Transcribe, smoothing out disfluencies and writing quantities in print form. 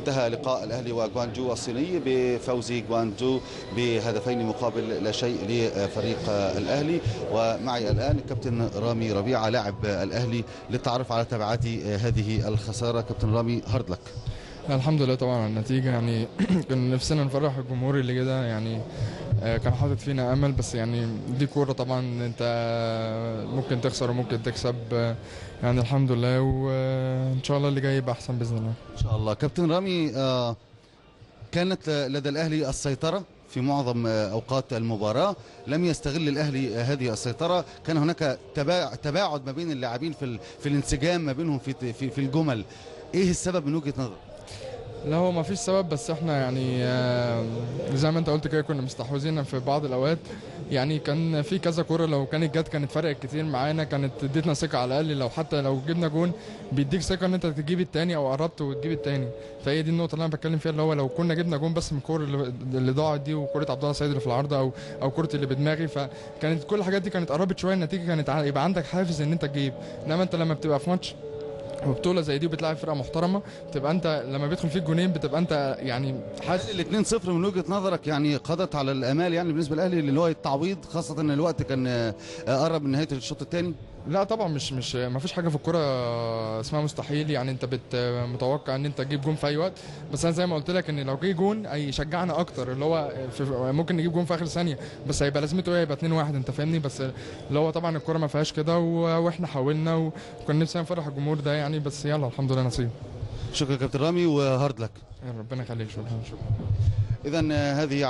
انتهى لقاء الأهلي وغوانجو الصيني بفوز غوانجو بهدفين مقابل لا شيء لفريق الأهلي. ومعي الآن الكابتن رامي ربيعة لاعب الأهلي للتعرف على تبعات هذه الخسارة. كابتن رامي، hard luck. الحمد لله طبعا على النتيجة، يعني كنا نفسنا نفرح الجمهور اللي كده، يعني كان حاطط فينا امل، بس يعني دي كورة طبعا، انت ممكن تخسر وممكن تكسب، يعني الحمد لله، وان شاء الله اللي جاي يبقى احسن باذن الله. ان شاء الله. كابتن رامي، كانت لدى الاهلي السيطرة في معظم اوقات المباراة، لم يستغل الاهلي هذه السيطرة، كان هناك تباعد ما بين اللاعبين في الانسجام ما بينهم في الجمل. ايه السبب من وجهة نظرك؟ لا هو ما فيش سبب، بس احنا يعني زي ما انت قلت كده كنا مستحوذين في بعض الاوقات، يعني كان في كذا كورة لو كانت جت كانت فرقت كتير معانا، كانت اديتنا ثقة على الاقل، لو حتى لو جبنا جون بيديك ثقة ان انت تجيب الثاني او قربت وتجيب الثاني. فهي دي النقطة اللي انا بتكلم فيها، اللي هو لو كنا جبنا جون بس من الكورة اللي ضاعت دي، وكوره عبد الله سعيد اللي في العارضة او كورة اللي بدماغي، فكانت كل الحاجات دي كانت قربت شوية النتيجة، كانت يبقى عندك حافز ان انت تجيب. انما انت لما بتبقى في ماتش وبطولة زي دي وبتلاعب فرقه محترمه، بتبقى انت لما بيدخل فيك جونين بتبقى انت يعني حاسس. ال 2-0 من وجهه نظرك يعني قضت على الامال يعني بالنسبة للاهلي اللي هو التعويض، خاصة ان الوقت كان قرب من نهاية الشوط الثاني؟ لا طبعا مش ما فيش حاجة في الكورة اسمها مستحيل، يعني انت متوقع ان انت تجيب جون في اي وقت، بس انا زي ما قلت لك ان لو جه جون هيشجعنا اكتر، اللي هو ممكن نجيب جون في اخر ثانية، بس هيبقى لازمته ايه؟ هيبقى 2-1، انت فاهمني؟ بس اللي هو طبعا الكورة ما فيهاش كده، واحنا حاولنا وكان نفسنا نفرح الجمهور ده يعني، بس يلا الحمد لله نصيب. شكرا كابتن رامي و hard luck. ربنا يخليك، شكرا. اذا هذه